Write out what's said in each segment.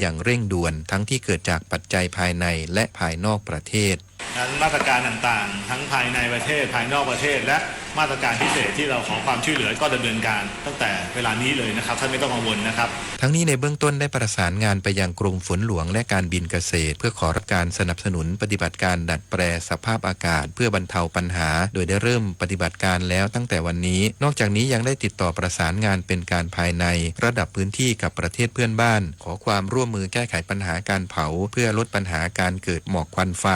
อย่างเร่งด่วน ทั้งที่เกิดจากปัจจัยภายในและภายนอกประเทศ มาตรการต่างๆทั้งภายในประเทศภายนอกประเทศและมาตรการพิเศษที่เราขอความช่วยเหลือก็ดำเนินการตั้งแต่เวลานี้เลยนะครับท่านไม่ต้องกังวลนะครับ ทั้งนี้ในเบื้องต้นได้ประสานงานไปยังกรมฝนหลวงและการบินเกษตร เพื่อขอรับการสนับสนุนปฏิบัติการดัดแปลสภาพอากาศ เพื่อบรรเทาปัญหา โดยได้เริ่มปฏิบัติการแล้วตั้งแต่วันนี้ นอกจากนี้ยังได้ติดต่อประสานงานเป็นการภายในระดับพื้นที่กับประเทศเพื่อนบ้าน ขอความร่วมมือแก้ไขปัญหาการเผา เพื่อลดปัญหาการเกิดหมอกควันไฟ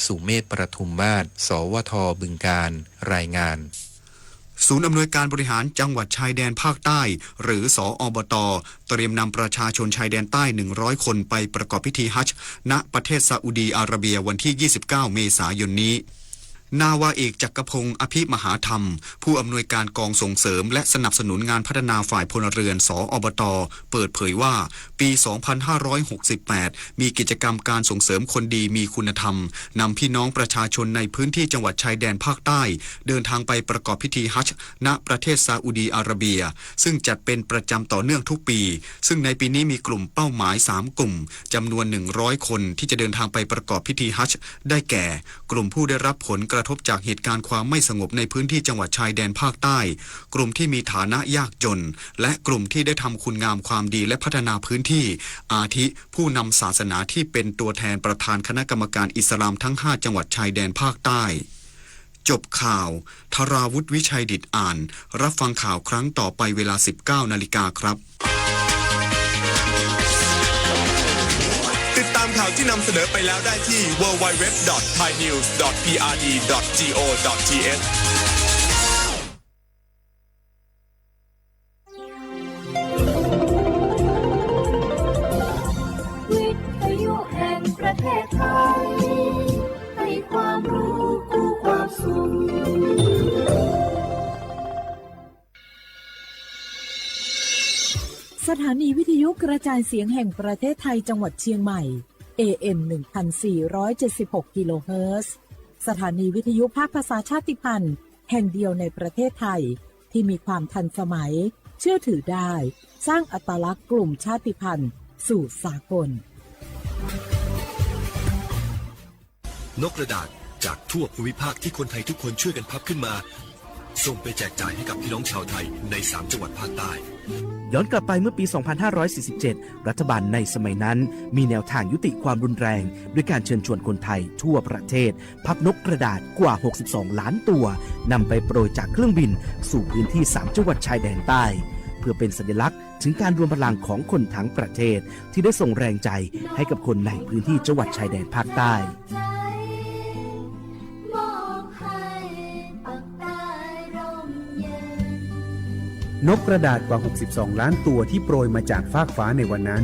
สุเมธ ประทุมมาศ สวท บึงกาฬ รายงาน ศูนย์อำนวยการบริหารจังหวัดชายแดนภาคใต้ หรือ สอบต เตรียมนำประชาชนชายแดนใต้ หนึ่งร้อยคน ไปประกอบพิธีฮัจญ์ ณ ประเทศซาอุดีอาระเบีย วันที่ ยี่สิบเก้า เมษายน นี้ นาวาเอก จักรพงษ์ อภิมหาธรรม ผู้อำนวยการกองส่งเสริมและสนับสนุนงานพัฒนาฝ่ายพลเรือน สอบต เปิดเผยว่า ปี สองพันห้าร้อยหกสิบแปด มีกิจกรรมการส่งเสริมคนดีมีคุณธรรม นำพี่น้องประชาชนในพื้นที่จังหวัดชายแดนภาคใต้ เดินทางไปประกอบพิธีฮัจญ์ ณ ประเทศซาอุดีอาระเบีย ซึ่งจัดเป็นประจำต่อเนื่องทุกปี ซึ่งในปีนี้มีกลุ่มเป้าหมาย สาม กลุ่ม จำนวน หนึ่งร้อย คน ที่จะเดินทางไปประกอบพิธีฮัจญ์ ได้แก่ กลุ่มผู้ได้รับผลกระทบจากเหตุการณ์ความไม่สงบในพื้นที่จังหวัดชายแดนภาคใต้ กลุ่มที่มีฐานะยากจน และกลุ่มที่ได้ทำคุณงามความดีและพัฒนาพื้นที่ อาทิ ผู้นำศาสนาที่เป็นตัวแทนประธานคณะกรรมการอิสลามทั้ง ห้า จังหวัดชายแดนภาคใต้ จบข่าว ธราวุฒิ วิชัยดิษฐ์ อ่าน รับฟังข่าวครั้งต่อไปเวลา สิบเก้า นาฬิกาครับ ติดตามข่าวที่นำเสนอไปแล้วได้ที่ ดับเบิลยู ดับเบิลยู ดับเบิลยู ดอท ไทยนิวส์ ดอท พีอาร์ดี ดอท จี โอ ดอท ที เอช วิทยุแห่งประเทศไทย ให้ความรู้คู่ความสุข สถานีวิทยุกระจายเสียงแห่งประเทศไทยจังหวัดเชียงใหม่ เอ เอ็ม หนึ่งพันสี่ร้อยเจ็ดสิบหก กิโลเฮิรตซ์ สถานีวิทยุภาคภาษาชาติพันธุ์แห่งเดียวในประเทศไทย ที่มีความทันสมัย เชื่อถือได้ สร้างอัตลักษณ์กลุ่มชาติพันธุ์สู่สากล นกกระดาษจากทั่วภูมิภาคที่คนไทยทุกคนช่วยกันพับขึ้นมา ส่งไปแจกจ่ายให้กับพี่น้องชาวไทยในสามจังหวัดภาคใต้ ย้อนกลับไปเมื่อปี สองพันห้าร้อยสี่สิบเจ็ด รัฐบาลในสมัยนั้นมีแนวทางยุติความรุนแรง ด้วยการเชิญชวนคนไทยทั่วประเทศ พับนกกระดาษกว่า หกสิบสอง ล้านตัวนำไปโปรยจากเครื่องบินสู่พื้นที่สามจังหวัดชายแดนใต้ เพื่อเป็นสัญลักษณ์ถึงการรวมพลังของคนทั้งประเทศ ที่ได้ส่งแรงใจให้กับคนในพื้นที่จังหวัดชายแดนภาคใต้ นกกระดาษกว่า หกสิบสอง ล้านตัวที่โปรยมาจากฟากฟ้าในวันนั้น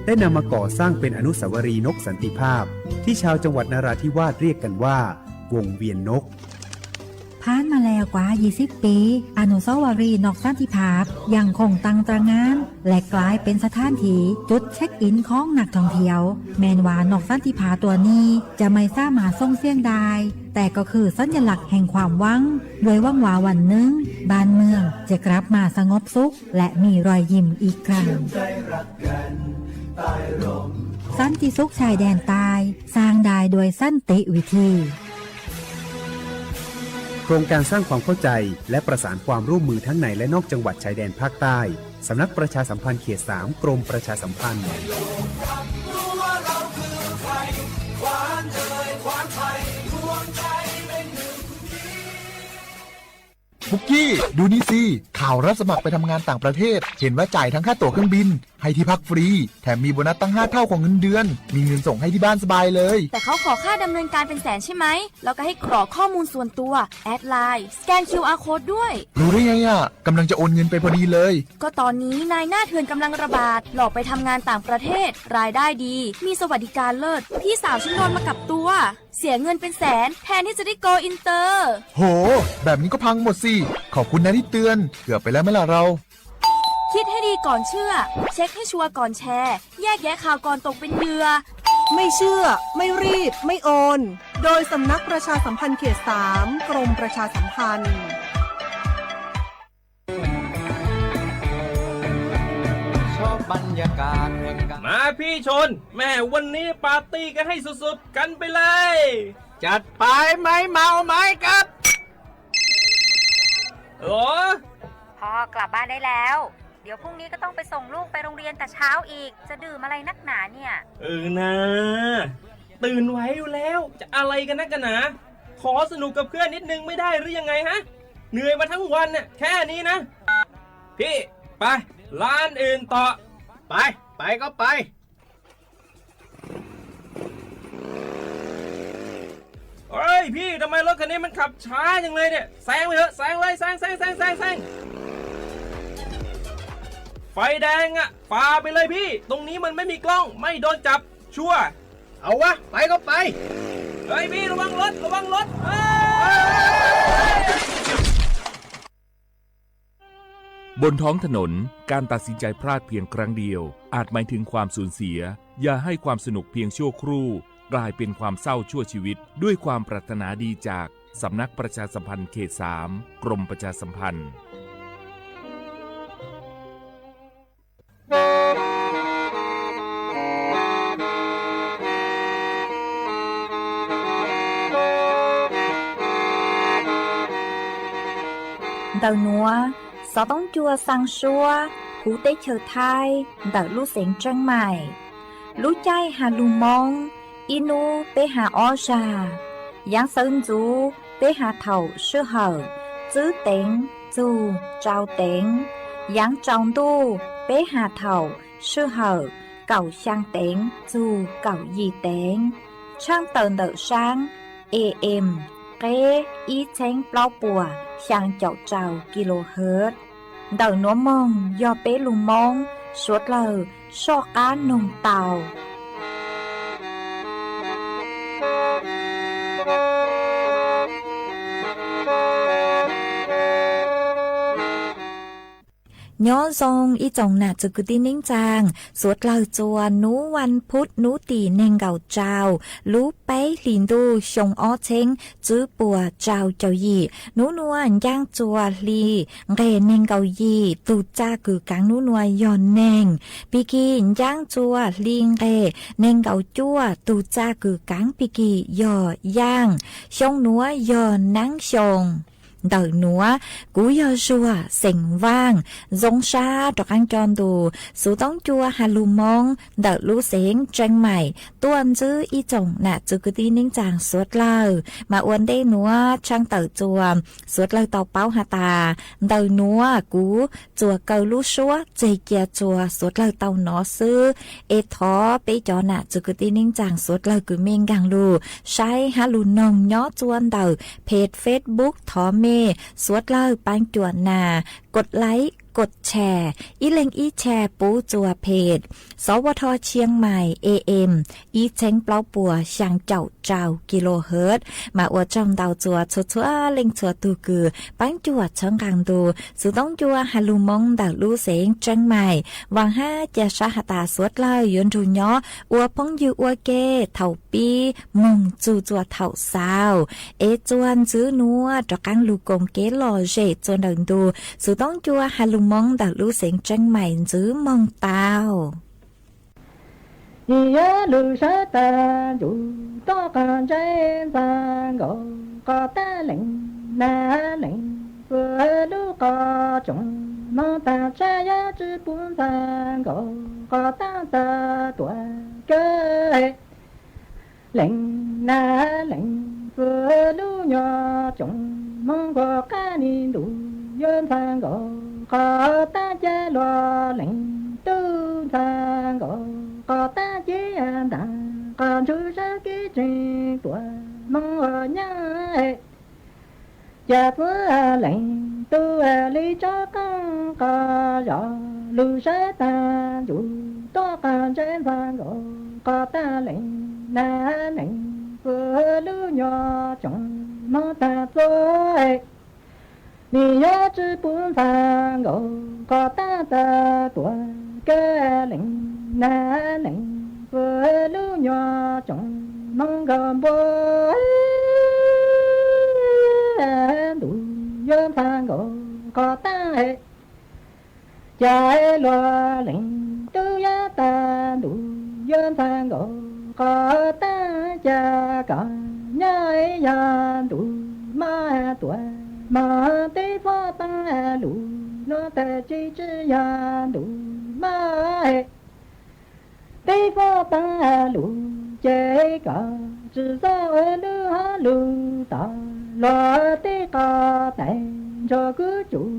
ได้นำมาก่อสร้างเป็นอนุสาวรีย์นกสันติภาพ ที่ชาวจังหวัดนราธิวาสเรียกกันว่า วงเวียนนก ผ่านมาแล้วกว่า ยี่สิบ ปี อนุสาวรีย์นกสันติภาพยังคงตั้งตระหง่าน และกลายเป็นสถานที่จุดเช็คอินของนักท่องเที่ยว แม้นว่านกสันติภาพตัวนี้จะไม่สามารถส่งเสียงได้ แต่ก็คือสัญลักษณ์แห่งความหวัง ด้วยหวังว่าวันหนึ่งบ้านเมืองจะกลับมาสงบสุข และมีรอยยิ้มอีกครั้ง สันติสุขชายแดนใต้ สร้างได้ด้วยสันติวิธี โครงการสร้างความเข้าใจ และประสานความร่วมมือทั้งในและนอกจังหวัดชายแดนภาคใต้ สำนักประชาสัมพันธ์เขต สาม กรมประชาสัมพันธ์ ปุกกี้ ดูนี่สิ ข่าวรับสมัครไปทำงานต่างประเทศ เห็นว่าจ่ายทั้งค่าตั๋วเครื่องบิน ให้ที่พักฟรี แถมมีโบนัสตั้งห้าเท่าของเงินเดือน มีเงินส่งให้ที่บ้านสบายเลย แต่เขาขอค่าดำเนินการเป็นแสนใช่ไหม แล้วก็ให้กรอกข้อมูลส่วนตัว แอดไลน์ สแกน คิวอาร์ โค้ดด้วย รู้ได้ไงอ่ะ กำลังจะโอนเงินไปพอดีเลย ก็ตอนนี้นายหน้าเถื่อนกำลังระบาด หลอกไปทำงานต่างประเทศ รายได้ดี มีสวัสดิการเลิศ พี่สาวฉันโดนมากับตัว เสียเงินเป็นแสน แทนที่จะได้โกลอินเตอร์ โห แบบนี้ก็พังหมดสิ ขอบคุณนะที่เตือน เกือบไปแล้วไหมล่ะเรา คิดให้ดีก่อนเชื่อ เช็คให้ชัวร์ก่อนแชร์ แยกแยะข่าวก่อนตกเป็นเหยื่อ ไม่เชื่อ ไม่รีบ ไม่โอน โดยสำนักประชาสัมพันธ์เขต สาม กรมประชาสัมพันธ์ มาพี่ชน แม่วันนี้ปาร์ตี้กันให้สุดๆกันไปเลย จัดไป ไม้เมาไม้กลับ เหรอ พอกลับบ้านได้แล้ว เดี๋ยวพรุ่งนี้ก็ต้องไปส่งลูกไปโรงเรียนแต่เช้าอีก จะดื่มอะไรนักหนาเนี่ย เออนะ ตื่นไหวอยู่แล้ว จะอะไรกันนักกันหนา ขอสนุกกับเพื่อนนิดนึงไม่ได้หรือยังไงฮะ เหนื่อยมาทั้งวันน่ะ แค่นี้นะ พี่ ไป ร้านอื่นต่อ ไป ไปก็ไป เฮ้ยพี่ ทำไมรถคันนี้มันขับช้าจังเลยเนี่ย แซงไปเถอะ แซงเลย แซง แซง แซง แซง แซง ไฟแดงอะ ฝ่าไปเลยพี่ ตรงนี้มันไม่มีกล้อง ไม่โดนจับ ชัวร์ เอาวะ ไปก็ไป เฮ้ยพี่ ระวังรถ ระวังรถ เฮ้ย บนท้องถนน การตัดสินใจพลาดเพียงครั้งเดียว อาจหมายถึงความสูญเสีย อย่าให้ความสนุกเพียงชั่วครู่ กลายเป็นความเศร้าชั่วชีวิต ด้วยความปรารถนาดีจาก สำนักประชาสัมพันธ์เขต สาม กรมประชาสัมพันธ์ Ntawm nuav, xov tooj cua xaa suab huv teb chaws Thaib ntawm lub xeev Tseeb Maim. Lub caij has lug Moob, ib nub peb has ob zag. Yaav xawv ntxuv peb has thaum sij hawm tswb teev txug tsau teev. Yaav tsaus ntuj peb has thaum sij hawm kaum xyaa teev txug kaum yim teev. Tshaaj tawm ntawm saab A M, qeb ib txheeb plaub puas xyaa caum rau kilohertz. Ntawm nuav moog yog peb lug Moob suav dlawg soj qaab noog tau. Nyob zoo ib tsoom nam txwv kwv tij neej tsaa, suav dlawg txuas nub vas phuv nub tim neeg nkaum rau lub peb hlis ntuj xyoo ob txheeb tswb puas rau caum yim. Nub nuav ncaaj txuas hli nqeg neeg nkaum yim, tug txaj kws kaav nub nuav yog neeg. Pig kig ncaaj txuas hli nqeg neeg nkaum cuaj, tug txaj kws kaav pig kig yog yaaj. Xyoo nuav yog naab xyoo. Ntawm nuav, kuv yog Zuag xeem Vaaj, zoo sab rov qaab coj ntu xuv toob cua has lug Moob ntawm lub xeev Tseeb Maim tuaj ntsib ib tsoom nam txwv kwv tij neej tsaa suav dlawg. Mas ua ntej nuav tshaaj tawm txuas suav dlawg tau paub has tas, ntawm nuav kuv txuas kaw lub suab tseg cia txuas suav dlawg tau nov xwb. Es thov peb cov nam txwv kwv tij neej tsaa suav dlawg kws mej nkaag lug saib hab lug noog nyob txuas ntawm peg Facebook, thov mej suav dlawg paab cuam nas, kos laib, kos tshare, ib leeg ib tshare pub txuas peg Sov Vo Tho Tshiab Mais A M ib txheeb plaub puas xyaa caum rau kilohertz. Mas ua tsaug ntau txuas txhua txhua leej txhua tug kws paab cuam txhawb nqaa ntu xuv toob cua has lug Moob ntawm lub xeev Tseeb Mais. Vaam hab ca sab has tas suav dlawg yuav nrug nyob ua phooj ywg ua ke thaum pib moog txug txuas thaum xaus. Es txuas ntxiv nuav rov qaab lug koom kev lom zem txuas ntawm ntu xuv toob cua has lug Moob ntawm lub xeev Tseeb Mais ntxiv moog tau. Nim yuav lug sab taag ncuj tuaj qos ntseb ntxaa nkaus qos taab leej, nag leej txuas lub qos tsoom moog taag tshab yuav tsi pub ntxaa nkaus qos taab tag tuam kawg. Leej nag leej txuas lub nyuas tsoom moog nkaus qab nim ntuj yuav ntxaa nkaus qos taab ceg luas leej tub ntxaa nkaus qos taab ceg ntaag qos ntsuj sab kev tseeb tuam moog ua nyaab. Ca txuas leej tub li tsob qaab qos zog lug sab taag ncuj tuaj qos ntseb ntxaa nkaus qos taab leej, nag leej txuas lub nyuas tsoom moog taag txuas. Nim yuav tsi pub ntxaa nkaus qos taab tag tuam kawg. Leej nag leej txuas lub nyuas tsoom moog nkaus npua ntuj yuav ntxaa nkaus qos taab. Ca luas leej tub yuav ntxhais nkaus qhov tag, cas kom nyob yog ntus maj tuaj mog, tib foj pab lug no tag tsis tsis yog ntus maj, tib foj pab lug ces kom tsis txhob ua lub hauj lug tod, los tib qho tais nrog kuv tsum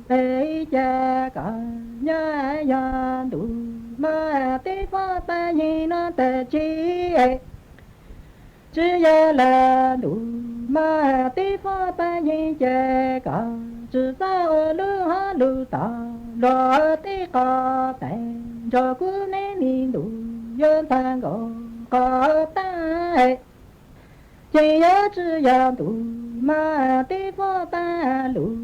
es, cas kom nyob yog ntus maj, tib foj pab yeeg no tag tsis tsis yog lawm ntus maj, tib foj pab yeeg ces kom tsis txhob ua lub hauj lug tod, los tib qho tais nrog kuv neb ni ntus yuav ntxhais nkaus qhov tag, ces yuav tsis yog ntus maj, tib foj pab lug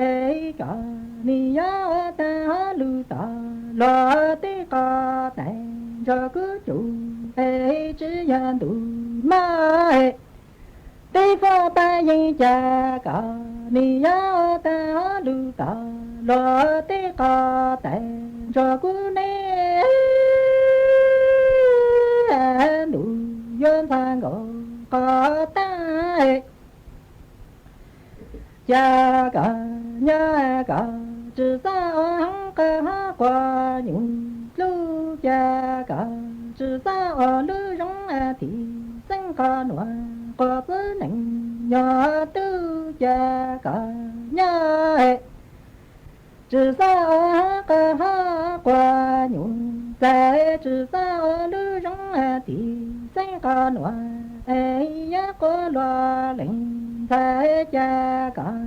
es, kom nws yuav ua tag hauj lug tod, los tib qho tais nrog kuv tsum es, tsis yog ntus maj, tib foj pab yeeg ces kom nws yuav ua tag hauj lug tod, los tib qho tais nrog kuv neb ntus yuav ntxhais nkaus qhov tag, cas kom nyob kom tsis txhob ua hoob qab hauv quas nyuj dlub, cas kom tsis txhob ua lub zoov thim xeeb qhov nuav quas txwv neej nyob tub, cas kom nyob tsis txhob ua hoob qab hauv quas nyuj txaij, tsis txhob ua lub zoov thim xeeb qhov nuav es, yuav quas luag leej ntxhais, cas kom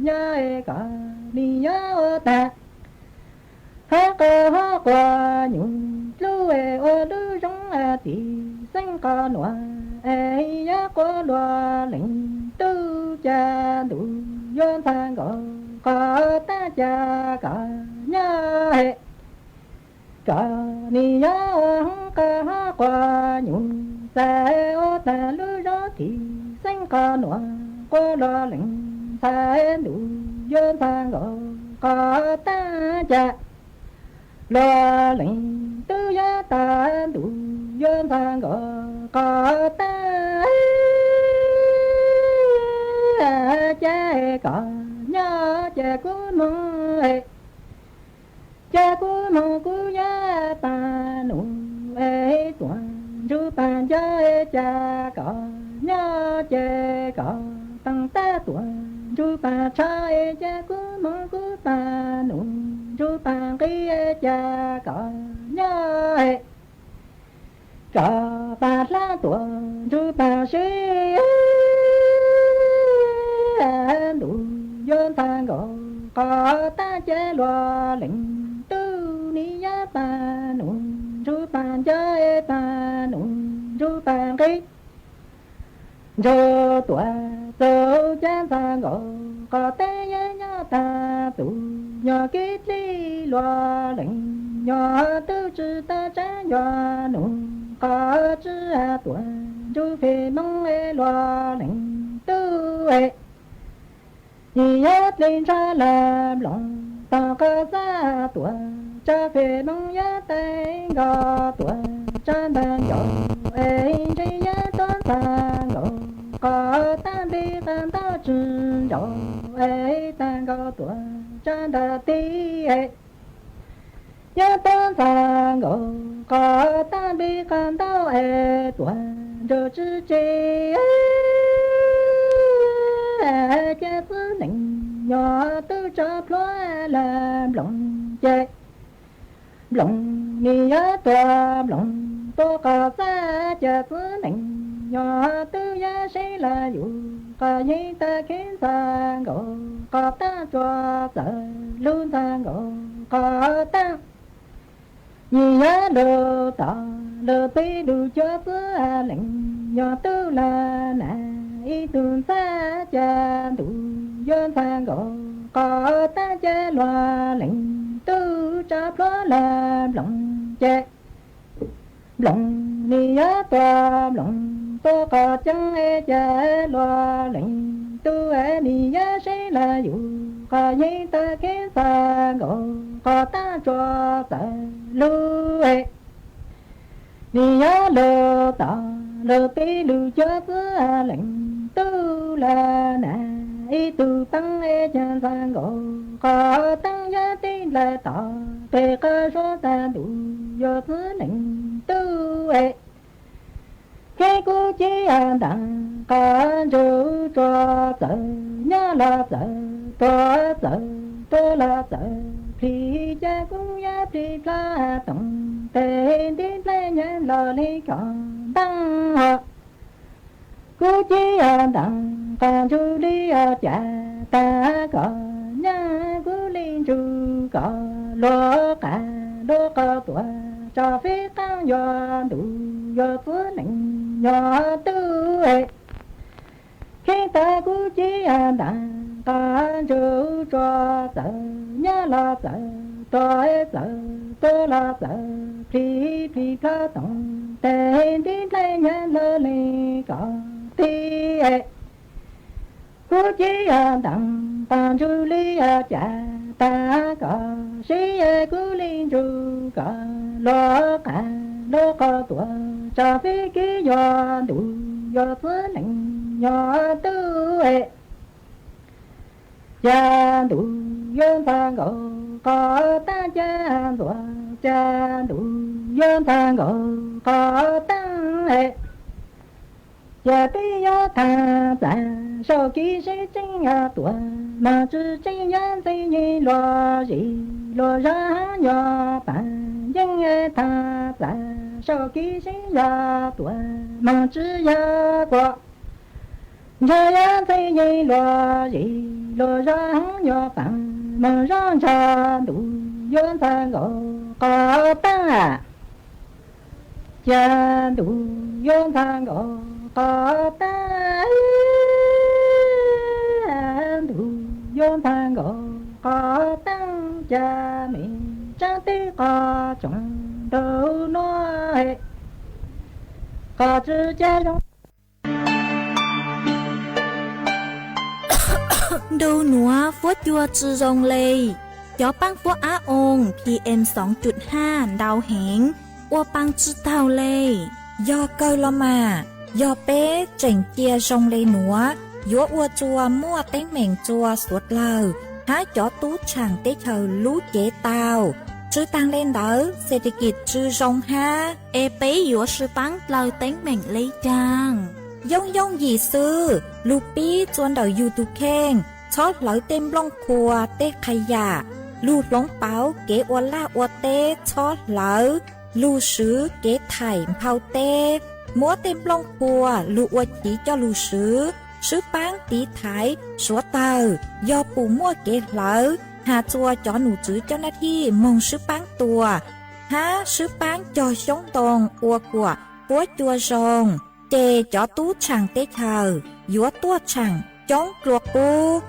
nyob kom nws yuav ua tag hoob qab hauv quas nyuj dlub es, ua lub zoov thim xeeb qhov nuav es, yuav quas luag leej tub, cas ntus yuav ntxhais nkaus qhov tag, cas kom nyob kom nws yuav ua hoob qab hauv quas nyuj txaij, ua tag lub zoov thim xeeb qhov nuav, quas luag leej ntxhais ntus yuav ntxhais nkaus qhov tag, cas luag leej tub yuav tag ntus yuav ntxhais nkaus qhov tag, ces kom nyob ces kuv moog, ces kuv moog kuv yuav paag num es, tuam ntsuj paag ncauj es, cas kom nyob ces kom paag tab, tuam ntsuj paag tshav es, ces kuv moog kuv paag num ntsuj paag nqi es, cas kom nyob kom paag hlab, tuam ntsuj paag sib ntus yuav ntxhais nkaus qhov tag, ces luag leej tub nws yuav paag num ntsuj paag ncauj es, paag num ntsuj paag nqi, ntsuj tuam txug cav ntxhais nkaus qhov tag, yuav nyob tag tus nyob kev dleb, luag leej nyob tub tsi tau tsaab yuav num qhov tsi, tuam ntsuj fem moog es, luag leej tub es, nws yuav dleb ntshav lawm nploos tog qhov xab, tuam tsav fem moog yuav teev nkaus tuam tsav ntag ncaus es, ntshe yuav tuav ntxhais nkaus qhov tag, nplej qab ntaub tsi ncaus es, tag nkaus tuam tsav ntag tib es, yuav tuav ntxhais nkaus qhov tag, nplej qab ntaub es, tuam ntsuj tsi tseg, ces txwv neej nyob tub tsav plhuav lawm nploos ces, nploos nws yuav tuav nploos tuav qhov xab, ces txwv neej nyob tub yuav seb lawm yus qhov yeeb tag, khib ntxhais nkaus qhov tag, tsuas txawm lug ntxhais nkaus qhov tag. Nws yuav lug tom lug peb lug cuab txwv leej nyob tub lawm na, ib tug ntxhais ces ntuj yuav ntxhais nkaus qhov tag, ces luag leej tub tsav plhuav lawm nploos ces, nploos nws yuav tuav nploos tuav qhov ceeb es, ces luag leej tub es, nws yuav seb lawm yus qhov yeeb tag, khib ntxhais nkaus qhov tag, tsuas txawm lug es, Vim yog luag tom luag peb lug cuab txwv leej tub lawm na, ib tug paab es ca ntxhais nkaus qhov taab, yog tij nplaig tom peg qhov suav tag ntuj yuav txwv leej tub es. Kheev kub cev ntaag qhov ntsug tsua txawm nyob los txawm tuag, txawm tuag los txawm plhis, ca kub yog plhis plhaab toom tes ntiv nplhaib nyob los li kom ntaag hov. Kub cev ntaag qhov ntsug li ca taag kom nyob, kub li ntsug kom luag qaab luag qhov tuag, tso fib qaab yuav ntuj yuav txwv leej yuav tub es. Kheev tag kub cev ntaag qhov ntsug tsua txawm nyob los txawm tuag, txawm tuag los txawm plhis plhis plhaab toom tes ntiv nplhaib nyob los li kom tij es. Kub cev ntaag qhov ntsug li ca taag kom sib, kub li ntsug kom luag qaab luag qhov tuag, tso fib kib yuav ntuj yuav txwv leej yuav tub es. Ca ntuj yuav ntxhais nkaus qhov taab, ca ntxuav ca ntuj yuav ntxhais nkaus qhov taab es. Ca peb yuav thaam txam sau kiv seb tseeb yog tuam, moog tsi tseeb yog ntxwg yeej luag zim luag zog hab nyuag paam yeej thaam txam sau kiv seb yog tuam, moog tsi yog kuam. Ntshe yog ntxwg yeej luag zim luag zog hab nyuag paam, moog zog ntshe ntuj yuav ntxhais nkaus qhov taab. Ca ntuj yuav ntxhais nkaus qhov taab, ntuj yuav ntxhais nkaus qhov taab, ca mej tsaab teb qhov tsoom nraug nuav, qhov tsi ca zoo. Nraug nuav fuab cua tsi zoo le, cov paab fuab ab oo PM xoo cuj haj ntau heev, ua paa tsi taug le. Yog kawg los mas, yog peb tseem cia zoo le nuav, yuav ua tsua muaj teeb meem tsua suav dlawg hab cov tub tshaam teb chaws lub cev tau. Tsi taag le ntawd, xes tes kis tsi zoo hab, es peb yuav sib paab dlawg teeb meem le caag? Yooj yooj yim xwb, lug pib tsua ntawm yug tug kheej, txhob hlawv tej nplooj qhuav tej qha yam, lug hloov pauv kev ua laj ua teb, txhob hlawv, lug swv kev thaim nphau teb, muab tej nplooj qhuav lug ua chiv coj lug swv, sib paab tiv thaiv suav dlawg, yog pum muaj kev hlawv, has tsua cov num tswv coj naj thij moog sib paab tua, hab sib paab cog xyoob ntoo ua kuam fuab cua zoo, ces cov tub tshaam teb chaws yuav tuaj tshaam coob dlua qub.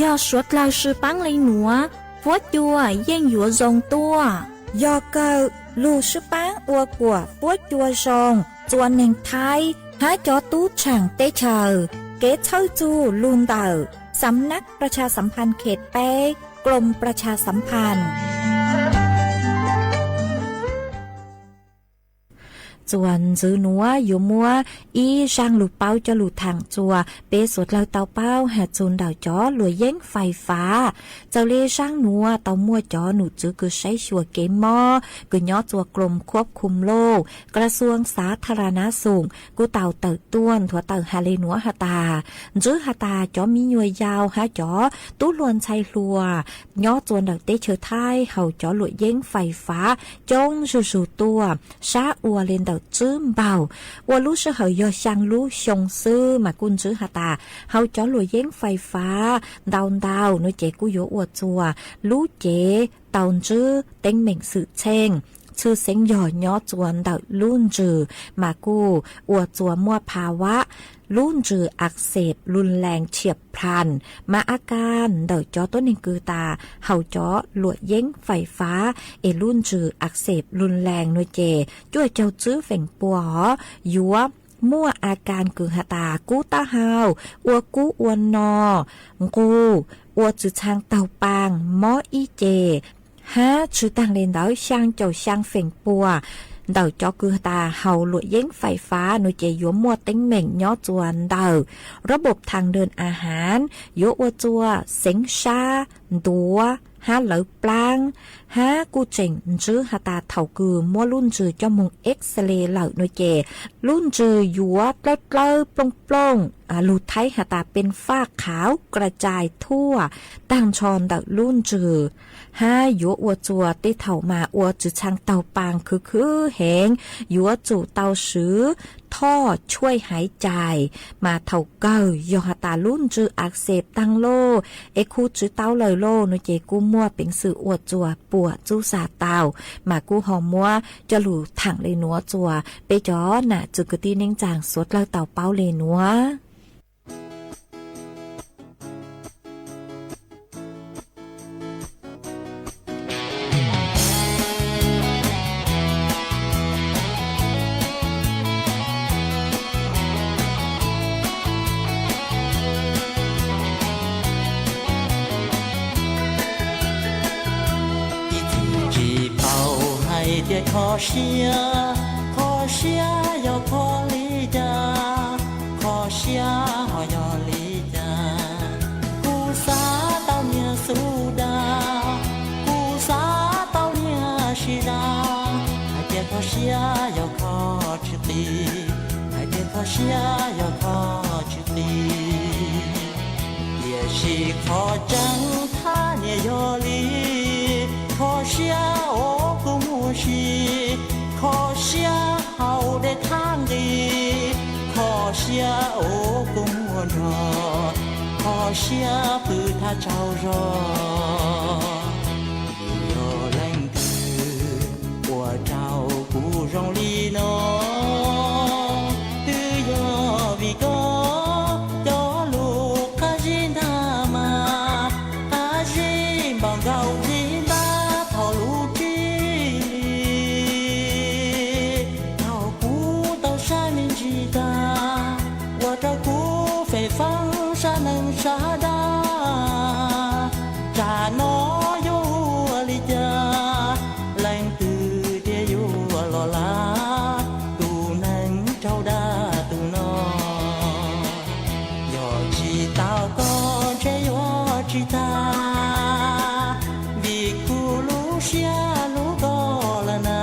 Yog suav dlawg sib paab le nuav, fuab cua yeej yuav zoo tuaj. Yog kawg, lug sib paab ua kuam fuab cua zoo tsua neeg Thaib hab cov tub tshaam teb chaws. Kev txhawj txug lug ntawm Xam nab Pras Tshas Xam Phas Khees peb, Kloom Pras Tshas Xam Phas. Txuas ntxiv nuav yuav muab ib zaaj lug paub coj lug thaam tsua peb suav dlawg tau paub has txug ntawm cov luam yeeb fais fav. Txawm le zaaj nuav tau muaj cov num tswv kws saib xyuas kev mob kws nyob tsua Kloom Khuab Khum Loj, Kra Xuam Xav Tha Ra Na Xoom kuj tau tawm tuaj nthuav tawm has le nuav has tas, ntswb has tas cov miv nyuas yaus hab cov tub hluas ntxhais hluas nyob tsua ntawm teb chaws Thaib haus cov luam yeeb fais fav coob zuj zug tuaj, sab ua le ntawm tswb npaug. Ua lub sij hawm yog xyaa lub xyoo xwb mas kuj ntswb has tas haus cov luam yeeb fais fav ntau ntau no ces kuj yuav ua tsua lub cev tau ntswb teeb meem xwm txheej, tshwj xeeb yog nyob tsua ntawm lub ntsws mas kuj ua tsua muaj pha vab lub ntsws ak xeem lun lees tshiam phas, mas a kas ntawm cov tuab neeg kws tas haus cov luam yeeb fais fav es lub ntsws ak xeem lun lees no ces cuaj caug tswb feem pua os yuav muaj a kas kws has tas kub taub hau, ua kub ua no, nqus, ua tsw txhaa taug paa, mob ib ce, hab tshwj taag le ntawd xyaa caum xyaa feem pua ntawm cov kws has tas haus luam yeeb fais fav no ces yuav muaj teeb meem nyob txuas ntawm rob pom thas dej a hav, yuav ua txuas xeev sab, ntuav hab lawv plaab, hab kuj tseem ntswb has tas thaum kws muab lub ntsws coj moog X-ray lawm no ces lub ntsws yuav dlawb dlawb plooj plooj, lug Thaib has tas pes faj qhauv kra cai thuaj taag nrho ntawm lub ntsws, hab yuav ua txuas tej thaum mas ua tswv txhaj taug paas khwv khwv heev, yuav tsum tau swv thoj tshuaj haiv cai, mas thaum kawg yog has tas lub ntsws a xees taag lauj, es khu tswv tau lawm lauj no ces kuj muaj peev xwm ua txuas puam txub xav tau, mas kuj ho muab coj lug thaam le nuav txuas peb cov nam txwv kwv tij neej tsaa suav dlawg tau paub le nuav. Ib txwm tsis paub hais tias kho siab, kho siab yog kho li cas, kho siab ho yog li cas. Kuv xav tau niag xub dag, kuv xav tau niag sib dag, hais tias kho siab yog kho tsis qis, hais tias kho siab yog kho tsis qis. Tiam sis qhov tseeb thab niag yog li, kho siab ua kua muag si, kho siab haus dej thab nqis, kho siab ua kua muag nrog, kho siab pw thab tsaug zog. Vim yog leej twg ua rau kuv zoo li no, twb yog vim koj cov lus qab zib ntag mas, qab zib npaum nkaus zib ntab thaum lub tsib hlis. Thaum kuv tau sab me ntsis tag, ua rau kuv fem foob sab neeg sab dag. Tsam no yuav ua li cas, leej twg thiaj yuav los lav tus neeg raug dag tus no? Yog tsis tau koj ntshe yuav tsis tag, vim kuv lub siab hlub koj lawm na.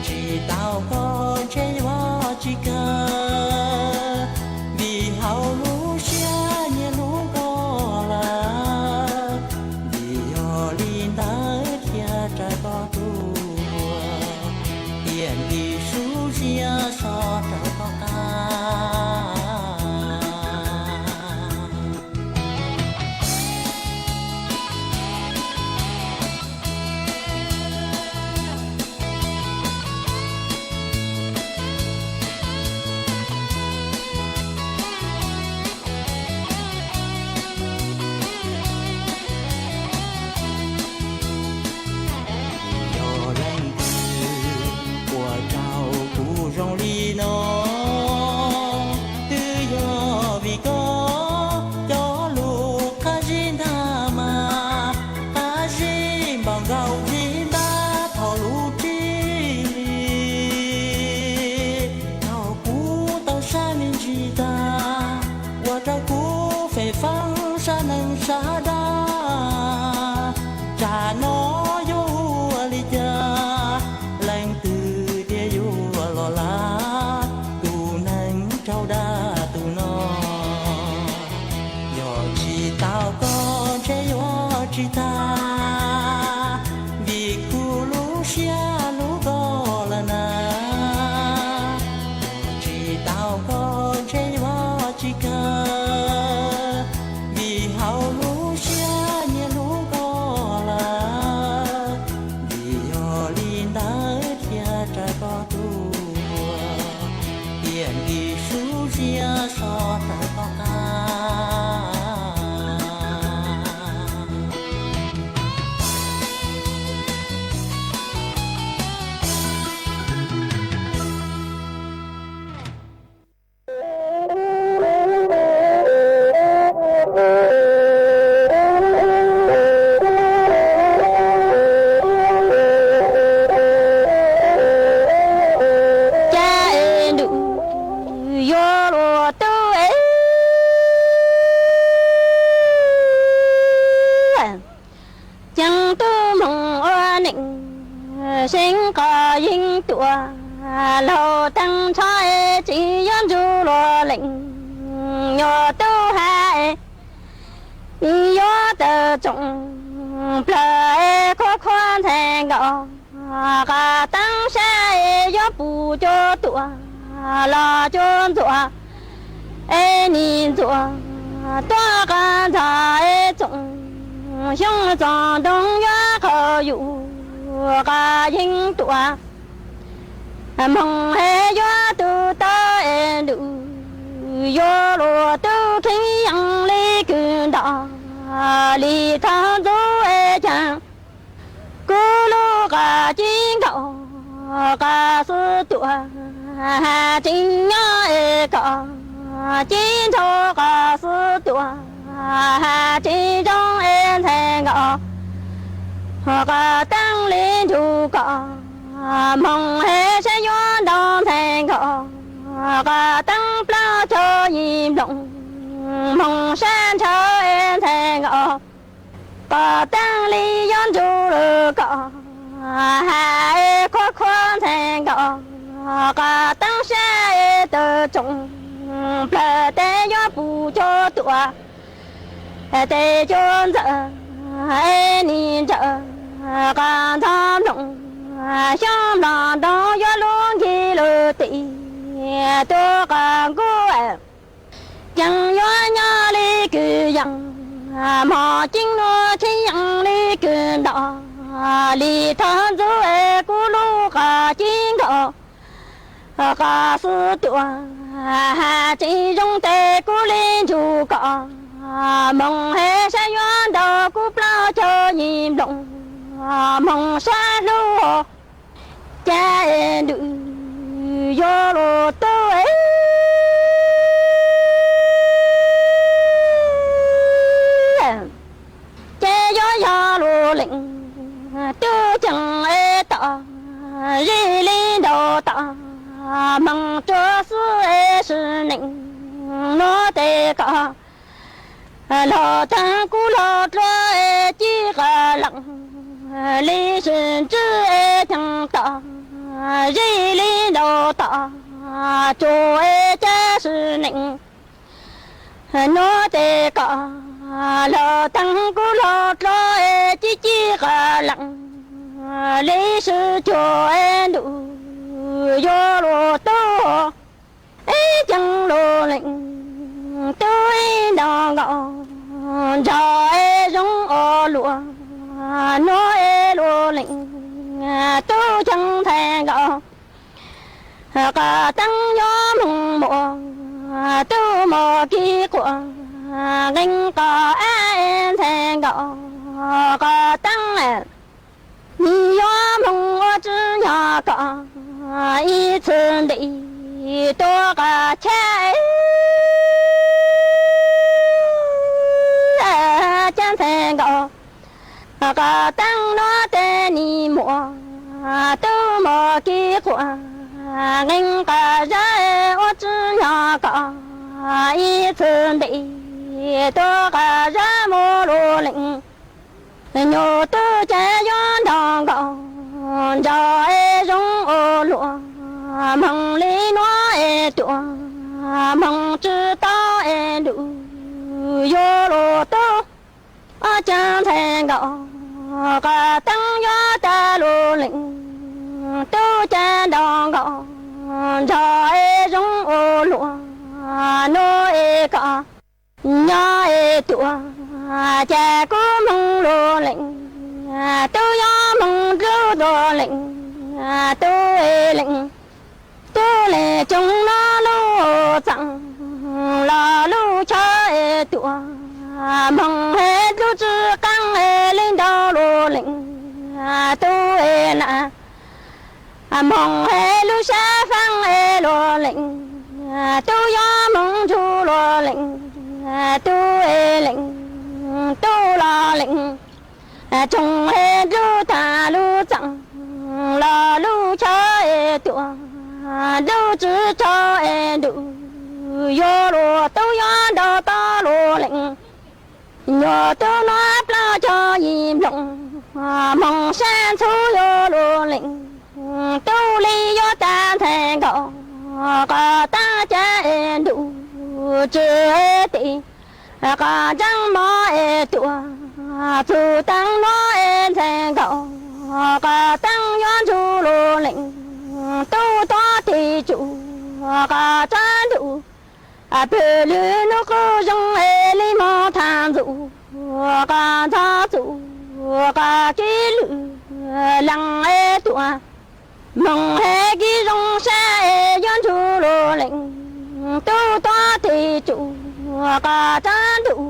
Tsis tau koj ntshe yuav tsis kawg, vim hauv lub siab nyiam hlub koj lawm. Vim yog li ntawd thiaj rais koj tus ua, tiam ntsis sub ziab so rau koj qab. Yog leej twg ua rau kuv zoo li no, twb yog vim koj cov lus qab zib ntag mas, qab zib npaum nkaus zib ntab thaum lub tsib hlis. Thaum kuv tau sab me ntsis tag, ua rau kuv fem foob sab neeg sab dag. Tsam no yuav ua li cas, leej twg thiaj yuav los lav tus neeg raug dag tus no? Yog tsis tau koj ntshe yuav tsis tag, vim kuv lub siab hlub koj lawm na. Tsis tau koj ntshe yuav tsis kawg, vim hauv lub siab nyiam hlub koj lawm. Vim yog li ntawd thiaj rais koj tus ua, tiam ntsis sub ziab so rau koj qab. Laug Teeb Ntsho es tsis yuav ntsug luag leej, yuav tub has es yuav tawm tsoom plawg es khuab khuab ntxhais nkaus. Qas teeb sab es yuav pum cuaj tuam los cuaj ntxuam es nim ntxuam tuaj qas ntxhais es tsoom xyoob txoos ntoo yuav qhaus yus qas yeeb tuam. Moog es yuav tug tawb es ntuj, yuav luag tub kheev yeej li kws nto, li thawj ntxub es caag kuv lub qas cib nkaus, qas xwb tuam has tseem nyob es kom cib nrho, qas xwb tuam has tseem zoo es ntxhais nkaus. Qas teeb li nrug kom moog es saib yuav ntau ntxhais nkaus. Qas teeb plaub caug yim nplooj moog sab ntshaw es ntxhais nkaus. Qas teeb li yuav ntsug lawm kom has es khuab khuab ntxhais nkaus. Qas teeb sab es tawm tsoom plawg tes yuav pum cuaj tuam, tes cuaj ntxawm es nim ntsawm qas ntxhov nplooj, xyoob nplog ntoo yuav lub nkig lawm tim tuaj qas nkuj. Ceeb yuav nyob li kws yeej, mog ceeb nuav kheev yeej li kws nto, li thawj ntxub es kuv lub qas cib nkaus. Qas xwb tuam has tseem zoo tes kuv li nrug kom moog es saib yuav ntau kuv plaub caug yim nplooj moog sab hlub. Cas es ntuj yuav luag tub es, ces yuav yog luag leej tub ceeb es tom, zij li nraug tom, moog rua xwb es sis neej nuav tes kom los taag kuv los dlua es cib qas leej li sis ntswb es ceeb tom, zij li nraug tom, tsuas es cas sis neej nuav tes kom los taag kuv los dlua es cib cib qas leej li sis cuag es ntuj yuav luag tub es ceeb luag leej tub es nto nkaus, ntsog es zoo ua luaj nuav es luag leej tub ceeb ntxhais nkaus. Qas teeb yuav moog muaj tub mog kib quas, nqee qas ab es ntxhais nkaus. Qas teeb yuav moog ua tswv nyog kom ib txwm ntim tuaj qas chab cab ntxhais nkaus. Qas teeb nuav tes nim muaj tub mog kib quas, nqee qas zab ua tswv nyog kom ib txwm ntim tuaj qas zab mus luag leej. Nyuj tub ces yuav nto nkaus, ntsog es zoo ua luaj, moog li nuav es tuaj moog tswv tau es ntuj yuav luag tub ob cag ntxhais nkaus. Qas teeb yuav tas luag leej tub ces nto nkaus, ntsog es zoo ua luaj nuav es kom nyob es tuaj, ces kuv moog luag leej tub yuav moog dlub luag leej tub es leej tub leej coog nuav lub txaam los lub chaw es tuaj moog es dlub tsw qaab es li nraug luag leej tub es na. Moog es lub sab faab es luag leej tub yuav moog nrug luag leej tub es leej tub los leej coog es dlub taag lub txaam los lub chaw es tuaj dlub tsw tsho es ntuj yuav luag tub yuav nto tau luag leej. Nyuj tub nuav plaub caug yim nplooj moog sab ntxhuv yuav luag leej tub li yuav tas ntxhais Tsis tim qos tseeb mov es tuaj, txug teeb nuav es ntxhais nkaus, qos teeb yuav ntsug lug lees, tub tuab tis tsuj qos tsaab ntuj, pwg lwg nub qub zoo es li moog thaam ntxuj qos ntxhov txuj qos kib lwj lees es tuaj. Moog hev kib zoo sab es yuav ntsug lug lees, tub tuab tis tsuj qos tsaab ntuj,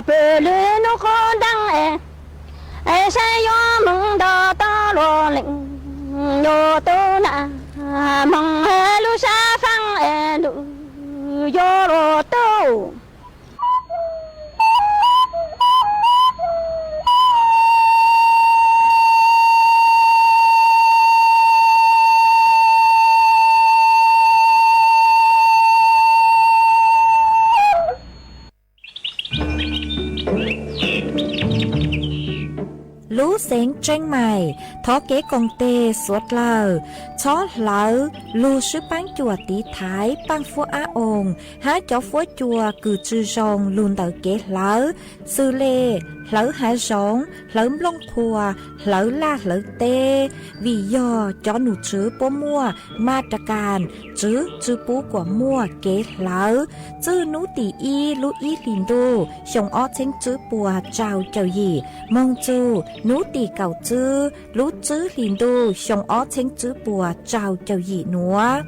pwg lwg nub qub nteeb es, es saib yuav moog nto tau lug lees, yuav tub na, moog hev lub sab faab es ntuj yuav lug tub. Lub xeev Tseeb Mais, thov kev koom tes suav dlawg, txhob hlawv lug swb paab cuam tiv thaiv paaj fuab ab oos hab cov fuab cua kws tsi zoo lug ntawm kev hlawv, xws le hlawv hav zoov, hlawv nplooj qhuav, hlawv laj hlawv teb, vim yog cov num tswv puab muaj ma ra kas tswv tsi pub kuas muaj kev hlawv. Txwj nub tim ib lub ib hlis ntuj xyoo ob txheeb tswb puas rau caum yim moog txug nub tim kaum tswb lub tswb hlis ntuj xyoo ob txheeb tswb puas rau caum yim nuav.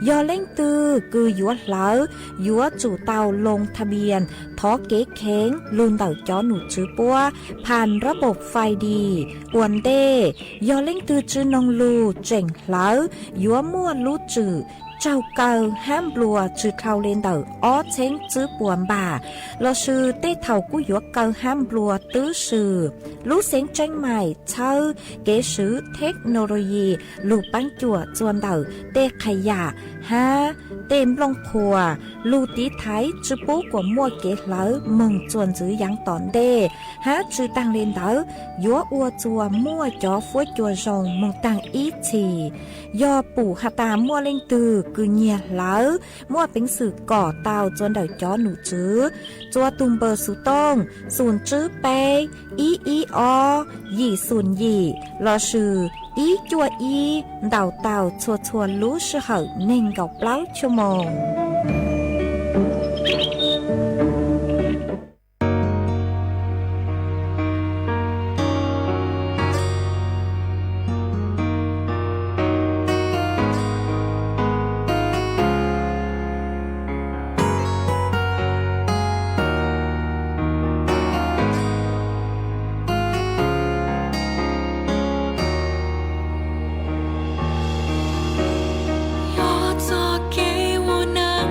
Yog leej twg kws yuav hlawv, yuav tsum tau loo tha npias thov kev kheev lug ntawm cov num tswv puab phas rab npaum fais dis ua ntej. Yog leej twg tsi noog lug tseem hlawv, yuav muaj lub tswm raug kaw hab nplua tsi dhau le ntawm ob txheeb tswb puas npam, lossis tej thaum kuj yuav kaw hab nplua twb swm. Lub xeev Tseeb Mais txhawb kev swv theknoloyi lug paab cuam txuas ntawm tej qha yam hab tej nplooj qhuav lug tiv thaiv tsi pub kuas muaj kev hlawv moog txuas ntxiv yaav tom ntej, hab tsi taag le ntawd yuav ua txuas muaj cov fuab cua zoo moog taag ib txhis. Yog pum has tas muaj leej twg kws nyiag hlawv, muaj peev xwm kom tau txuas ntawm cov num tswv, txuas tug npawb xuv tooj xoom tswb peb ib ib ob yim xoom yim lossis ib cuaj ib, ntaus tau txhua txhua lub sij hawm neeg nkaum plaub cuaj moos. Yog txoj kev ua neej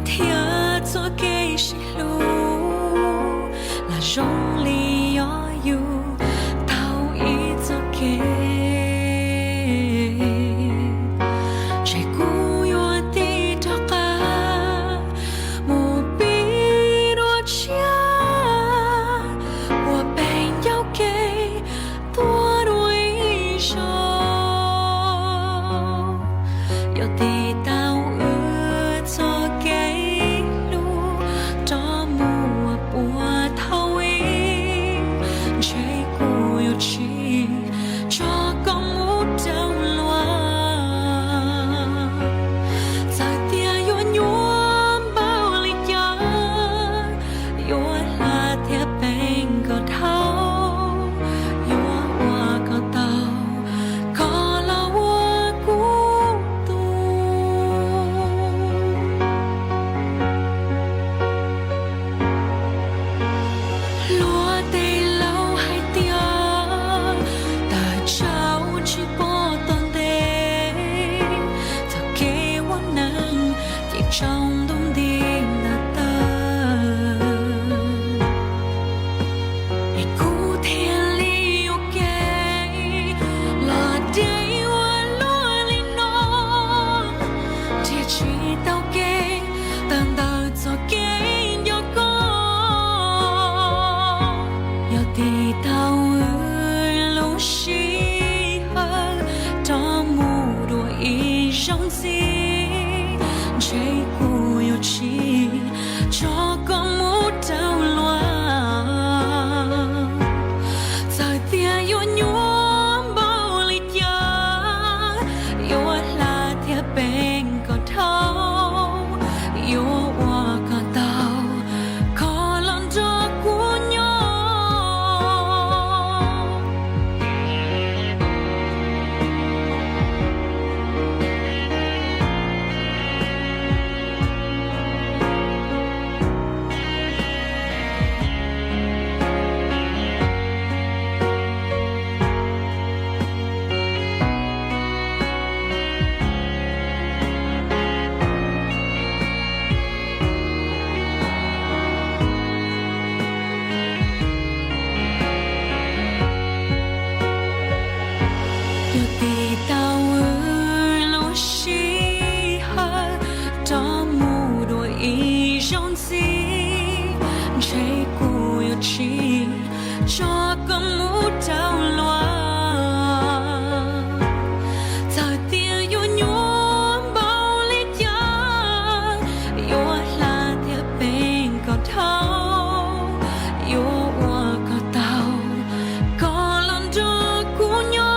thiab txoj kev sib hlub los zoo li yog yug tau ib txoj kev, ntshe kuv yuav tig rov qab mus pib dua tshiab ua peb ncauj kev tuaj dua ib zaug. Yog tig tau wb txoj kev hlub rov mus ua puag thaum ub, ntshe kuv yuav tsis tso koj mus raug luag. Txawm tias yuav nyuaj npaum li cas, yuav hla thiab peem kom dhau, yuav ua kom tau koj los ua kuv tug. Luag tej laus hais tias tawm tsam tsis pom tom ntej, txoj kev ua neej ces tsaus ntuj nti ntawm tawg. Es kuv thiaj li ua ke los deb ua luaj li no, nrhiav tsis tau kev tawm ntawm txoj kev nco koj. Yog tig tau wb lub sij hawm rov mus dua ib zaug ntxiv, ntshe kuv yuav tsis tso koj mus raws luag. Txawm tias yuav nyuaj npaum li cas, yuav hla thiab peem kom dhau, yuav ua kom tau, koj los nrog kuv nyob. Yog tig tau wb lub sij hawm rov mus dua ib zaug ntxiv, ntshe kuv yuav tsis tso koj mus raws luag. Txawm tias yuav nyuaj npaum li cas, yuav hla thiab peem kom dhau, yuav ua kom tau, koj los nrog kuv nyob.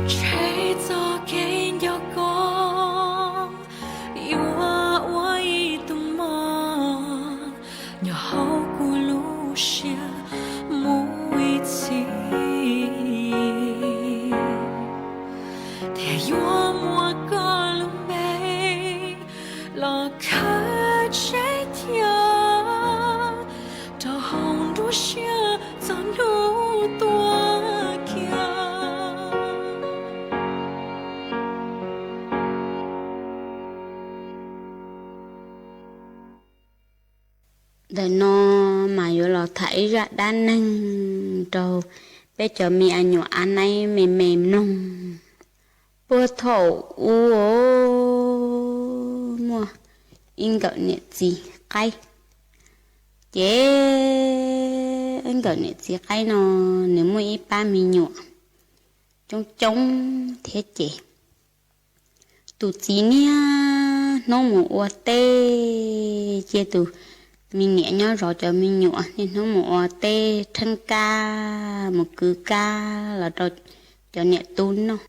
Tshem txoj kev nco koj, yuav ua ib tug mog nyob hauv kuv lub siab mus ib txhis, thiab yuav muab koj lub npe los khawb tsev cia rau hauv nruab siab txog hnub tuag kiag. Ntawm no mas yuav los tham ib zaj dab neeg rau peb cov me nyuam a naib me me mloog. Puag thaum ub muaj ib nkawm niam txiv qaib, ces ib nkawm niam txiv qaib no nws muaj ib pab me nyuam coob coob thiab ces tus txiv niaj hnub mus ua teb, cia tus me niam nyob zov cov me nyuam, niaj hnub mus ua teb rheeb kab, mus kwv kab los rau cov niam tub noj.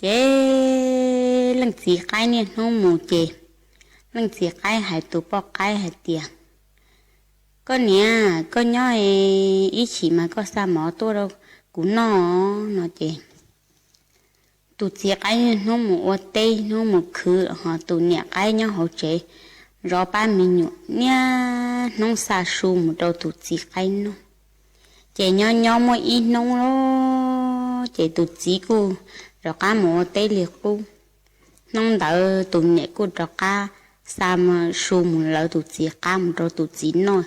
Ces leej txiv qaib niaj hnub mus ces leej txiv qaib hais tus poj qaib hais tias, koj niam, koj nyob ib chim mas koj xa mov tuaj rau kuv noj no ces tus txiv qaib niaj hnub mus ua teb, hnub mus khwv, ho tus niam qaib nyob hauv tsev zov pab me nyuam, niaj hnub xa su mus rau tus txiv qaib noj. Ces nyob nyob muaj ib hnub los ces tus txiv kuj rov qab mus ua teb li qub. Hnub ntawd tus niam kuj rov qab xa su mus lawv tus txiv qab mus rau tus txiv noj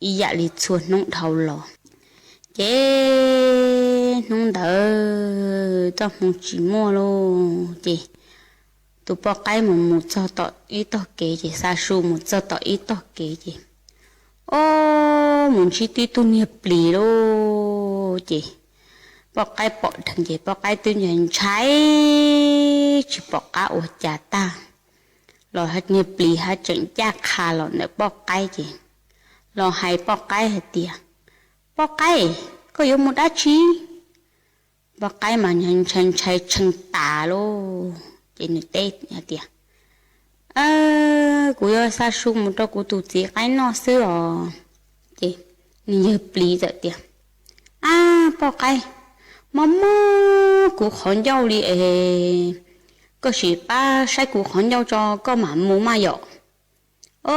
ib yam li txhua hnub dhau los. Ces hnub ntawd txoj hmoo tsis muaj lauj, ces tus poj qaib mus mus txog tom ib tog kev, ces xa su mus txog tom ib tog kev ces, o, mus ntsib tib tug niag plis lauj. Ces poj qaib pom dheev ces poj qaib twb ntshai ntshai tsis pom qab ua cas tag, los niag plis haj tseem ncaj qha los ntawm poj qaib ces los hais poj qaib hais tias, poj qaib, koj yuav mus dab tsi? Poj qaib mas ntshai ntshai tshee tas lauj, ces nws teb hais tias, kuv yuav xa su mus rau kuv tus txiv qaib noj xwb os. Ces nws yawg plis txawm tias, ab, poj qaib, mob mob kuv qhov ncauj li es, koj sim pab saib kuv qhov ncauj tso koj mam mus maj yom. O,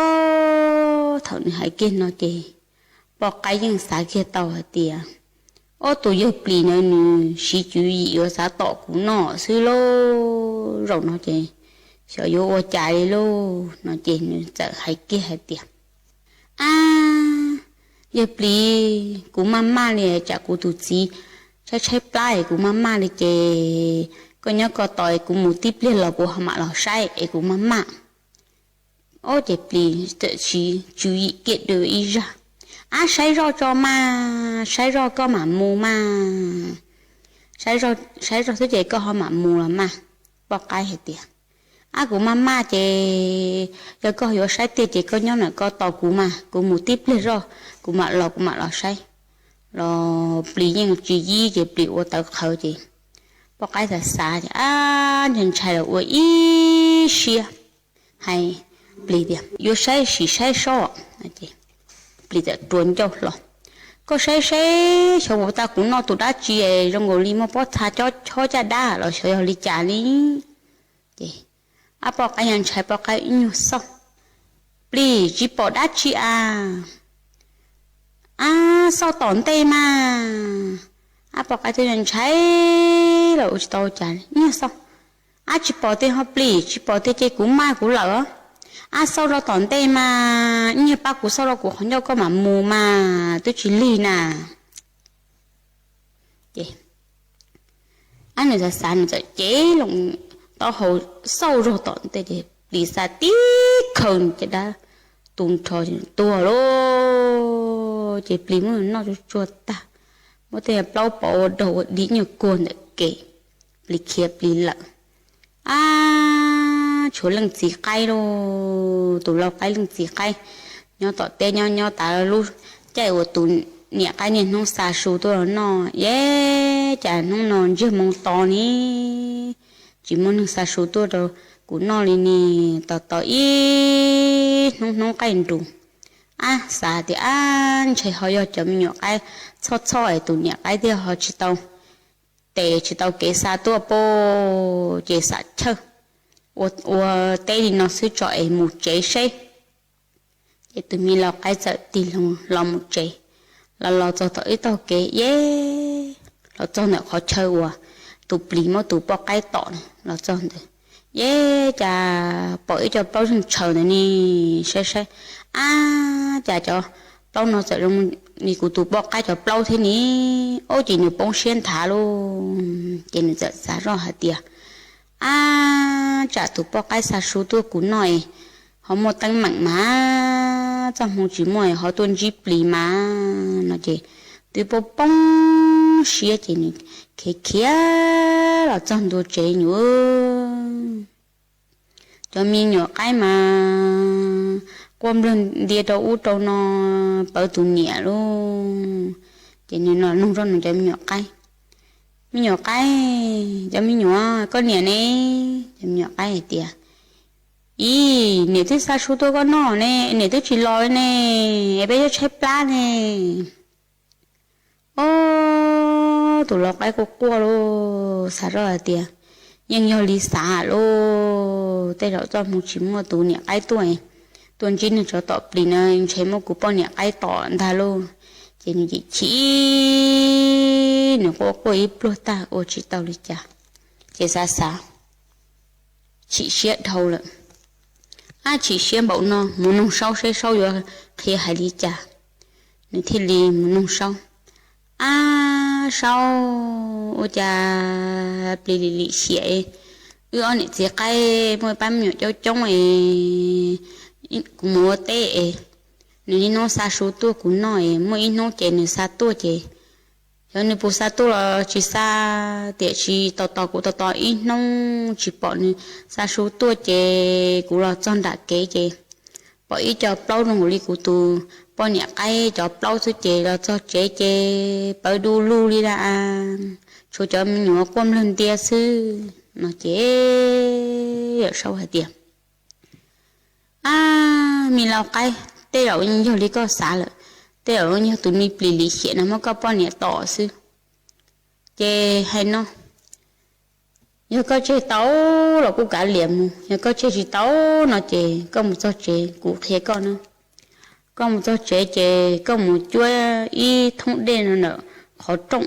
thaum nws hais kiag no ces poj qaib yeej xav kiag tau hais tias, ob, tus yawg plis ntawd nws siv tswv yim yuav xav tom kuv noj xwb lauj, zaum no ces xyov yuav ua cas li lauj no ces nws txawm hais kiag hais tias, ab, yawg plis, kuv maj maj li tsam kuv tus txiv tshaib tshaib plab es kuv maj maj li ces koj nyob koj tos es kuv mus tib pliag los kuv ho mam los saib es kuv maj maj. Ob, ces plis txawm siv tswv yim kiag dua ib zaj, ab, saib zoj tso mas, saib zoj koj mam mus mas, saib zoj xwb ces koj ho mam mus los mas. Poj qaib hais tias, Ab, kuv maj maj ces yog koj yuav saib tiag ces koj nyob ntawm ko tos kuv mas, kuv mus tib pliag zoj kuv mam los, kuv mam los saib. Los plis yeej tsis yib ces plis ua tawv qhawv ces poj qaib xav xav ces ab, ntshai ntshai los ua ib siab hais plis tias, yuav saib sim saib sob. Plis txawm rua ncauj hlo, koj saib saib xyov puas tau kuv noj tus dab tsi es zoo nkaus li muaj pob txha chob caj dab los xyov yog li cas li. Ces ab, poj qaib ntshai, poj qaib ib nyuag xauj, plis tsis pom dab tsi a. Ab, xauj tom ntej mas. Ab, poj qaib twb ntshai los ua tsis tau cas, ib nyuag xauj, ab, tsis pom tiag ho plis, tsis pom tiag ces kuv maj kuv lawm. Ab, xauj rau tom ntej mas, ib nyuag pab kuv xauj rau kuv qhov ncauj koj mam mus mas twb tsis lig na. Ces ab, nws xav xav nws txawm cev loo taub hau xauj zog tom ntej ces plis xa tib khaws caj dab tu nrho tuag lawm. Ces plis muab nws noj tsuag tsuag tag, muab tej plaub pov ua daug ua dig nyuag kuag ntawm kev, plis khiav plis lawm. Ab, tshuav leej txiv qaib lauj, tus lau qaib leej txiv qaib nyob tom teb nyob nyob tas lub caij uas tus niam qaib niaj hnub xa su tuaj los noj, yeb cas hnub no ntsiag moo to ni tsis muaj neeg xa su tuaj rau kuv noj li ni, tos tos ib hnub hnub qaij nrus. Ab, xav tias ab, ntshe ho yog cov me nyuam qaib txhoj txhoj es tus niam qaib thiaj ho tsis tau tes tsis tau kev xa tuaj pob, ces xam chawj ua teb li no xwb tso es mus tsev seb. Ces tus me lau qaib txawm tig hlo los mus tsev, los los txog tom ib tog kev, yeb, los txog ntawm qhov chaw uas tus plis muab tus poj qaib tom, los txog ntawd, yeb, cas pom ib co plaub zeeg tshaws ntawd ni, saib saib, ab, cas cov plaub no txawm zoo li kuv tus poj qaib cov plaub thiab ni, ub, ces nws poob siab nthav lauj, ces nws txawm xav zoj hais tias, ab, tsam tus poj qaib xa su tuaj kuv noj es ho muaj teeb meem mas, txoj hmoo tsis muaj ho tuaj ntsib plis mas no ces twb poob poob siab ces nws khiav khiav los txog ntua tsev nyuam. Cov me nyuam qaib mas quaj nplawg ntia rau ub rau no pawv tus niam lauj. Ces nws los nug zoj nws cov me nyuam qaib, me nyuam qaib, cov me nyuam, koj niam ne? Cov me nyuam qaib hais tias, ib, niam twb xa su tuaj koj noj ne, niam twb tsis los li ne, es peb yuav tshaib plab ne. Ob, tus lau qaib quaj quaj lauj, xav zoj hais tias, yeej yog li xav lauj, tej zaum txoj hmoo tsis muaj tus niam qaib tuaj, tuaj ntsib neeg tsov tom plis no ntshe muab kuv poj niam qaib tom ntag lauj. Ces nws chim chim, nws quaj quaj ib pluag tag ua tsis tau li cas, ces xav xav chim siab dhau lawm. Ab, chim siab npaum no mus noog Saub seb Saub yuav qhia hais li cas. Nws thiaj li mus noog Saub, ab, Saub, ua cas plis lim lim hiam, wb ob niam txiv qaib muaj ib pab me nyuam coob coob es kuv mus ua teb es nws niaj hnub xa su tuaj kuv noj es muaj ib hnub ces nws xa tuaj ces xyov nws puas xa tuaj los tsis xa, tiam sis tos tos kuv tos tos ib hnub tsis pom nws xa su tuaj ces kuv los txog nram kev ces pom ib co plaub zoo li kuv tus poj niam qaib cov plaub xwb ces los txog tsev ces pawv du lug li lauj, tshuav cov me nyuam quaj nplawg ntia xwb no ces yawm Saub hais tias, ab, me lau qaib, tej zaum yog li koj xav lawm, tej zaum yog tus me plis lim hiam no muab koj poj niam tom xwb. Ces hais no, yog koj tseg tau los kuj kav liam mus, yog koj tseg tsis tau no ces koj mus txog tsev kuv qhia koj na. Koj mus txog tsev ces koj mus cuab ib thoob dej no ntawm qhov rooj,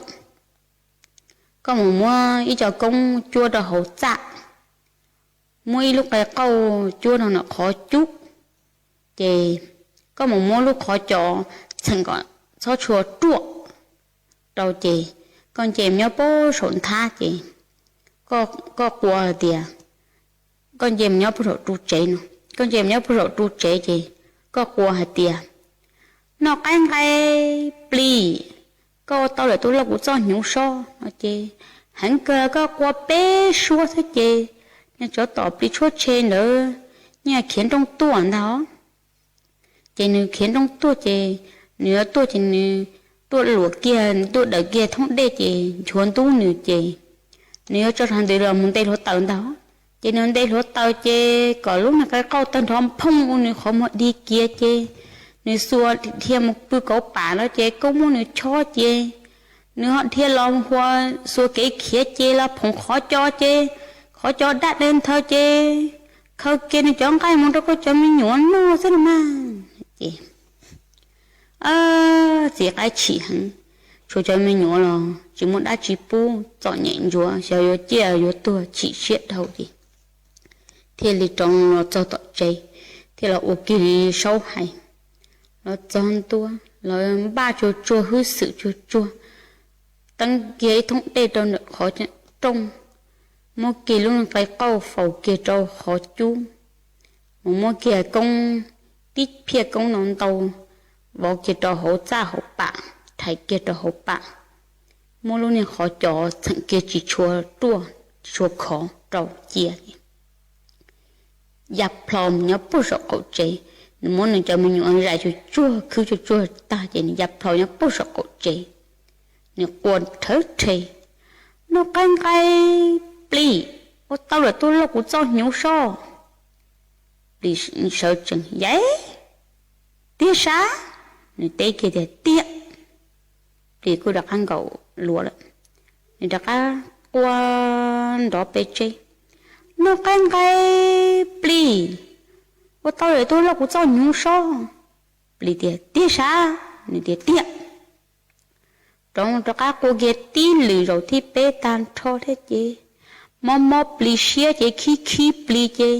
koj mus muab ib co koob cuab rau hauv txaj, muab ib lub qe qauj cuab rau ntawm qhov cub, ces koj mus muab lub qhov cos txheem kom txhob tshua ruaj rau ces koj nce mus nyob puag saum nthab ces koj quas hais tias, koj nce mus nyob puag saum ru tsev no, koj nce mus nyob puag saum ru tsev ces koj quas hais tias, noj qaib nqaij plis, koj ua tau lawm tus lauj kuv txoj hnyuv sob no ces heev kawg koj quas peb suab xwb ces nyob tsov tom plis tshuab tshe ntawd, nyiaj khiav nrooj tuaj ntag. Ces nws khiav nrooj tuaj ces nws yuav tuaj ces nws tuaj luam kiag, nws tuaj dawm kiag thoob dej ces nchuav ntub nws ces nws yuav tso rau ntawd los mus nte hluav taws ntag. Ces nws nte hluav taws ces kom lub niag qe qauj tawg nrov phooj ua nws qhov muag dig kiag ces nws xuas dhia mus pw kauv pam no ces koob muab nws chob ces nws ho dhia los hu xuas kev khiav ces los phoom qhov cos ces qhov cos daj dawg nthaws ces khaws kiag nws cov nqaij mus rau koj cov me nyuam noj xwb los mas. Ces txiv qaib chim heev, tshuav cov me nyuam los tsis muaj dab tsi pub, txom nyem ntsuav, xyov yuav ciaj yuav tuag, chim siab dhau ces thiaj li rov los txog tom tsev, thiaj los ua kiag li Saub hais. Los txog ntua, los npaj tsuag tsuag, hwj xwm tsuag tsuag, teeb kiag ib thoob dej rau ntawm qhov rooj, muab kiag lub qe qauj faus kiag rau qhov cub, mus muab kiag koob, tib phiaj koob no ntau, vov kiag rau hauv txaj hauv pam, rhais kiag rau hauv pam, muab lub niag qhov cos txheem kiag tsis tshua ruaj tsis tshua khov rau cia ya plho mus nyob puag saum qaum tsev. Nws muab nws cov me nyuam zais tsuag tsuag, khwb tsuag tsuag tag ces nws ya plho nyob puag saum qaum tsev. Nws quaj rhawv rhe, noj qaib nqaij plis, ua tau lawm tuaj loj kuv txoj hnyuv soj. Plis sawv tsees, yaiv, tiag sav? Nws teb kiag tias tiag. Plis kuj rov qab nkaum luav lawm, nws rov qab quaj nrov pem tsev, noj qaib nqaij plis, ua tau lawm tuaj loj kuv txoj hnyuv soj. Plis tias tiag sav? Nws tias tiag. Rov, rov qab quaj kiag tib lwm zaum thib peb tag nrho thiab ces mob mob plis siab ces khib khib plis ces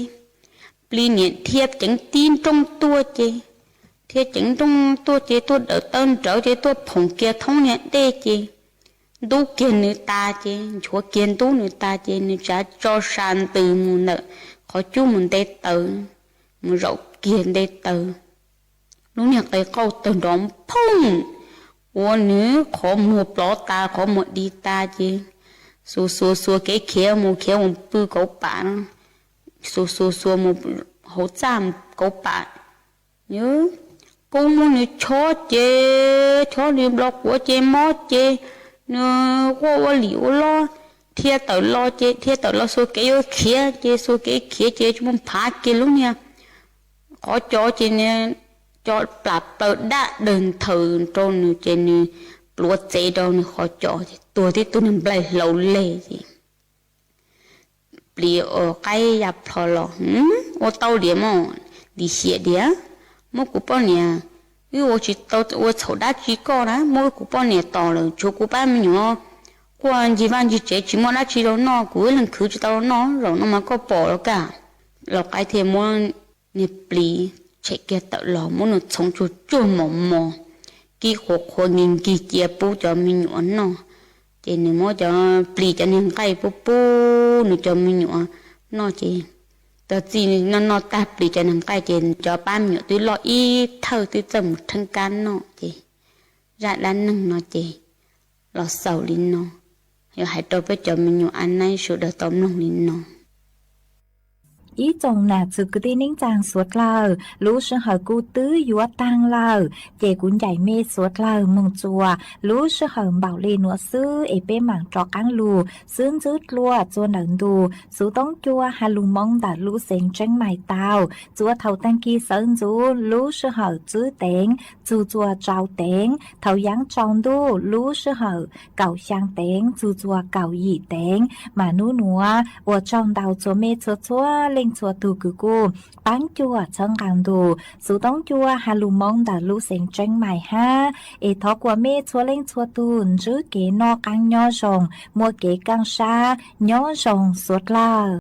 plis niam dhia ceev tib nrooj tuaj ces, dhia ceev nrooj tuaj ces tuaj dawm taw nrawv ces tuaj phoom kiag thoob niag dej ces ntub kiag nws tas ces nchuav kiag ntub nws tas ces nws tsav tso sa ntws mus ntawm qhov cub mus nte taws, mus zaum kiag nte taws. Lub niag qe qauj tawg nrov phooj, ua nws qhov muag plov tas qhov muag dig tas ces xuas xuas xuas kev khiav mus khiav mus pw kauv pam, xuas xuas xuas mus hauv txaj kauv pam. Kub muab nws chob ces chob nws nplo quav ces mob ces nws quaj ua lim ua lob, dhia tawm los ces dhia tawm los xuas kev yuav khiav ces xuas kev khiav ces tsis muaj phav kiag lub niag qhov cos ces cov plas plaws daj dawg nthaws rau nws ces nws pluav txev rau nws qhov cos ces tuag tib tug niag nplaig hlau leg ces plis ua qaib ya plho los, ua tau liam mog, lim hiam diam, muab kuv poj niam, wb ua tsis tau ua txhaum dab tsi koj na, muab wb kuv poj niam tos lawm tshuav kuv pab me nyuam quaj ncig vaj ncig tsev tsis muaj dab tsi rau noj, kuv ib leeg khwv tsis tau rau noj, zaum no mas koj pom los kaj. Lau qaib thiaj muab niag plis tshem kiag tawm los muab nws txhoov tsuag tsuag mos mos, kib qhuav qhuav nkig nkig cia pub cov me nyuam noj. Ces nws muab cov plis cov niag nqaij pub pub nws cov me nyuam noj ces tag txij noj noj tag plis cov niag nqaij ces cov pab me nyuam twb loj ib thawj twb txawj mus rheeb kab noj ces zaj dab neeg no ces los xaus li no, yog hais rau peb cov me nyuam a naib sawv daws tau mloog li no. Ib tsoom nam txwv kwv tij neej tsaa suav dlawg, lub sij hawm kuj twb yuav taag lawm, ces kuv ncaim mej suav dlawg moog txuas lub sij hawm npaum li nuav xwb es peb maam rov qaab lug xwb ntxwb dlua txua ntawm ntu xuv toob cua ha lug moo ntawm lub xeev Tseeb Mais tau. Txua thaum taag kis sawv ntxuv lub sij hawm tsib teev txug txua rau teev, thaum yaav tsaus ntuj lub sij hawm kaum xyaa teev txug txua kaum yim teev. Mas nub nuav ua tsaug ntau txhua mej txhua txhua leej txhua tug kws kuj paab cuam txhawb nqaa ntu xuv toob cua ha lug moo ntawm lub xeev Tseeb Mais hab. Es thov kuas mej txhua leej txhua tug ntsib kev noj qaab nyob zoo, muaj kev kaaj sab nyob zoo suav dlawg.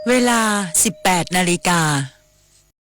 เวลา สิบแปดนาฬิกา